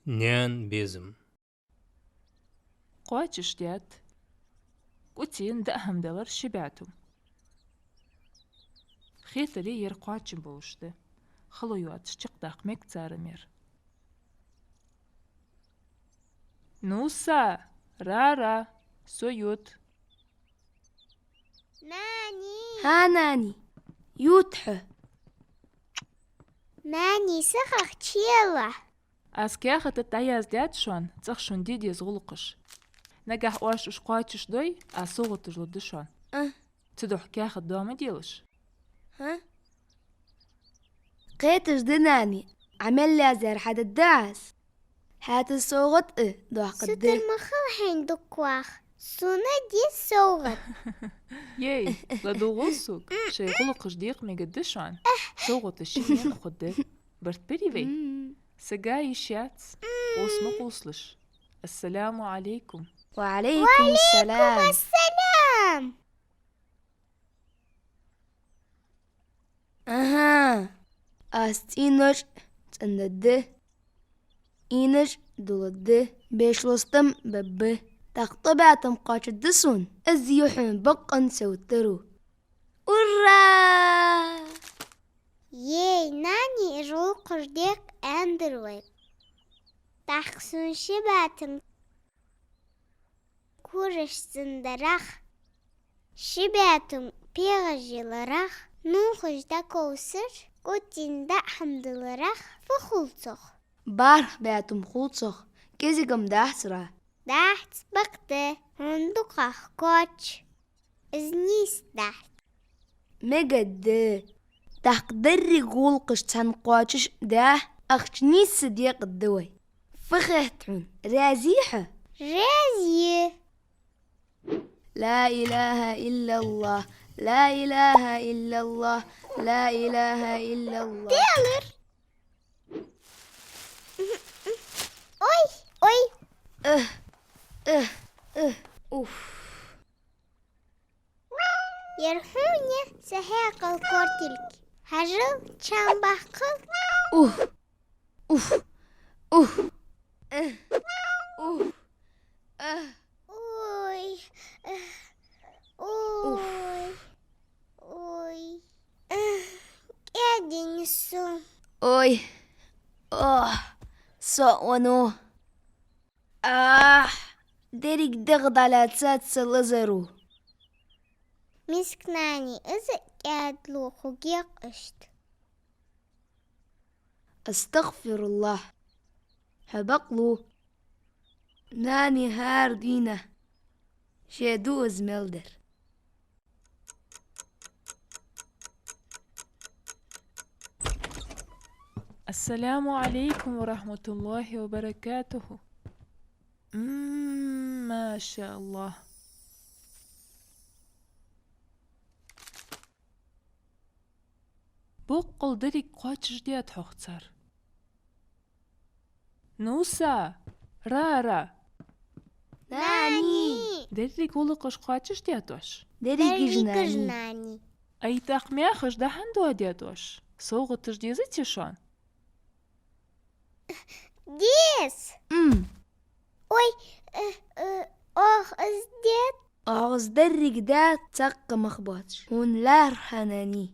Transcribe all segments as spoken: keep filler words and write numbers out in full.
Наьна безам. Кхоачашдаьд кӀоцийна даа хӀама далар ши бӀаь тума. Хетаре ер кхоачам болаш да. Хало йоацаш чакхдаккха мег цар ер. Нуса, Рара, со ют. Нани! ХӀа, Нани, ют хьо. Нани, сахах чела. Аз каьхат тӀа дӀаяздаьд шоана, цӀагӀа шоана де деза гӀулакхаш. Нагахь оаш уж кхоачашдой, аз совгӀаташ лургда шоана. А. Цудухьа каьхат доа ма делаш. ХӀа? Кхеташ да, Нани, Ӏа мел яздаьр хьадаргда аз. ХӀаьта совгӀат а доаккхаргда. Сутар ма хила хьайна дукха ваха. Сона де совгӀат. Ей, ладувгӀал сога, шоай гӀулакхаш декъа мегаргда шоана. СовгӀаташ шийна хургда. Барт берий вай? М. Сага йиш яц. М. Къовса ма къовсалаш. Ассаламу Ӏалайкум. Ва Ӏалайкум салам. Ва Ӏалайкум ассалам. Аха, аз цӀенош цӀендаргда, ийнош дуларгда, беш лостам бергба. ТӀаккха ткъо бӀаь тума кхоачаргда сона, из я хьона бокъонца совгӀат. Ура! Ей, Нани, уж гӀулакхаш декъа аьннадар вай. ТӀаккха сона ши бӀаь тума кураш цӀендарах, ши бӀаь тума пхьегӀаш яларах, нувхаш дӀаковсар, кӀоцийна даа хӀама даларах фу хул цох? БархӀ бӀаь тума хул цох, кӀезига-м дац, Ра. Дац, бакъда, хьона дукхагӀа кхоач. Из нийса дац. Мегаргда. ТӀаккха деррига гӀулакхаш цхьана кхоачашдаь, ахча нийсса декъаргда вай. Фу хет хьона, раьзий хьо? Раьзий я. لا إله إلا الله، لا إله إلا الله، لا إله إلا الله. Делар. Ой, ой. Эх, эх, эх, уф. Ер хьона я са хьекъал кортилг. Хьажал, чам баккхал. Уф, уф, уф. Эх, уф, эх. Ой, эх, ой, ой, эх, кӀаьдвеннав со. Ой, ох, со а веннав. Ах, деррига дегӀ дӀалаьцад са лазаро. Миска Нани, из кӀаьдлу хьогех иштта. أستغفر الله. Хьо бакълу. Нани хӀара дийнахьа ше ду из мел дар. السلام عليكم ورحمة الله وبركاته. М, машаллахӀ. Боккъал деррига кхоачашдаьд хьох цар. Нуса, Рара. Нани! Деррига гӀулакхаш кхоачашдаьд оаш? Дерригаш, Нани. Ай, тӀаккха маьхаш дӀа-хьа доадаьд оаш? СовгӀаташ дезаций шоана? Деза. М. Ой, э, э, оаха из даьд? Оаха из деррига даьд, цхьаккха мах боацаш. Хьона лаьрхӀа, Нани.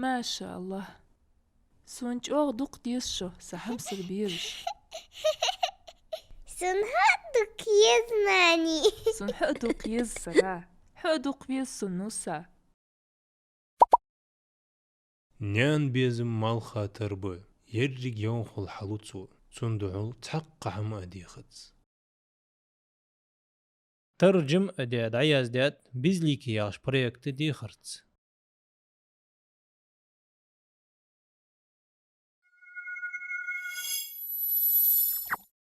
МашаллахӀ. Сона чӀоагӀа дукха деза шо, са хьамсара бераш. Сона хьо а дукха еза, Нани. Сона хьо а дукха еза, Сара. Хьо а дукха веза сона, Нуса. Наьна безам малха тара ба, еррига янхал хьалу цо, цудухьа цхьаккха хӀама а дехац. Таржам а даь, дӀаяздаьд «Безлики» яхаш проект дехарца.